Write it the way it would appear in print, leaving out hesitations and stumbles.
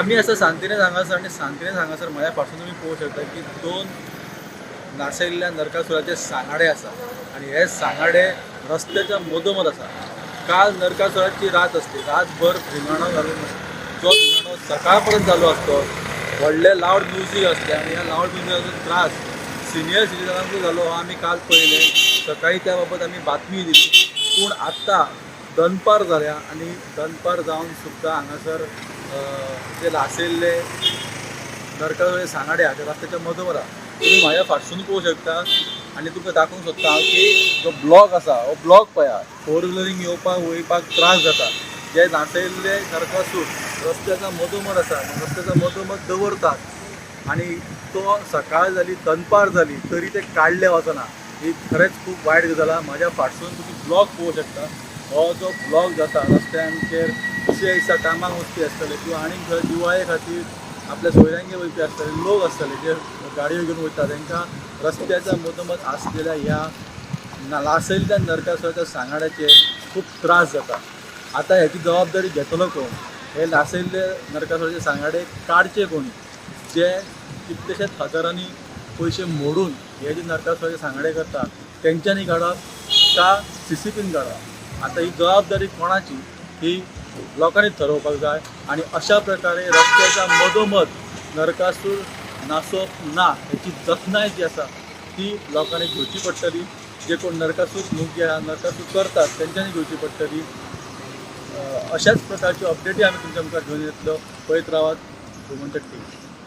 आमी आसा सांतिनेज हांगासर आनी सांतिनेज हांगासर म्हज्या फाटसून तुमी पळोवंक शकता की दोन नासयल्ल्या नरकासुराचे सांगाडे आसा आनी हे सांगाडे रस्त्याच्या मदोमद आसा. काल नरकासुराची रात असली, रातभर धिंगाणो घालून जो धिंगाणो सकाळ पर्यंत चालू आसतो, व्हडले लावड म्युजीक आसले आनी ह्या लावड म्युजिकाचो त्रास सिनियर सिटीजनांकूय जालो हो आमी काल पळयलें. सकाळी त्या बाबत आमी बातमी दिली, पूण आत्तां दनपार जाल्या आनी दनपार जावन सुद्दां हांगासर जे लासयल्ले नरकासुराचे सांगाडे आहा ते रस्त्याच्या मदोमद आहा. तुमी म्हाज्या फाटसून पळोवंक शकता आनी तुमकां दाखोवंक सोदता हांव की जो ब्लॉक आसा हो ब्लॉक पळया, फोर व्हिलरींक येवपाक वयपाक त्रास जाता. जे नासयल्ले नरकासूर रस्त्याच्या मदोमद आसा, रस्त्याच्या मदोमद दवरतात आनी तो सकाळ जाली दनपार जाली तरी ते काडले वचना. ही खरेंच खूब वायट गजाल आहा. म्हाज्या फाटसून तुमी ब्लॉक पळोवंक शकता. हो जो ब्लॉक जाता रस्त्यांचेर, दुसऱ्या दिसा कामाक वचपी आसतले किंवा आनीक खंय दिवाळे खातीर आपल्या सोयऱ्यांगेर वयपी आसतले लोक आसतले जे गाडयो घेवन वयता, तांकां रस्त्याच्या मदोमद आसलेल्या ह्या लासयल्ल्या नरकासुराच्या सांगाड्याचेर खूब त्रास जाता. आतां हेची जबाबदारी घेतलो कोण? हे लासयल्ले नरकासुराचे सांगाडे काडचे कोणी? जे कितलेशेच हजारांनी पयशे मोडून हे जे नरकासुराचे सांगाडे करता तेंच्यांनी काडप का सीसीपीन काडप? आतां ही जबाबदारी कोणाची ही लोकांनी थरोवपाक जाय. आनी अशा प्रकारे रस्त्याच्या मदोमद नरकासूर नासप ना हेची जतनाय जी आसा ती लोकांनी घेवची पडटली. जे कोण नरकासूर मोगी आहा, नरकासूर करतात तेंच्यांनी घेवची पडटली. अशाच प्रकारच्यो अपडेटी आमी तुमच्या मुखार घेवन येतलो. पळयत रावात गोमंतक टीव्ही.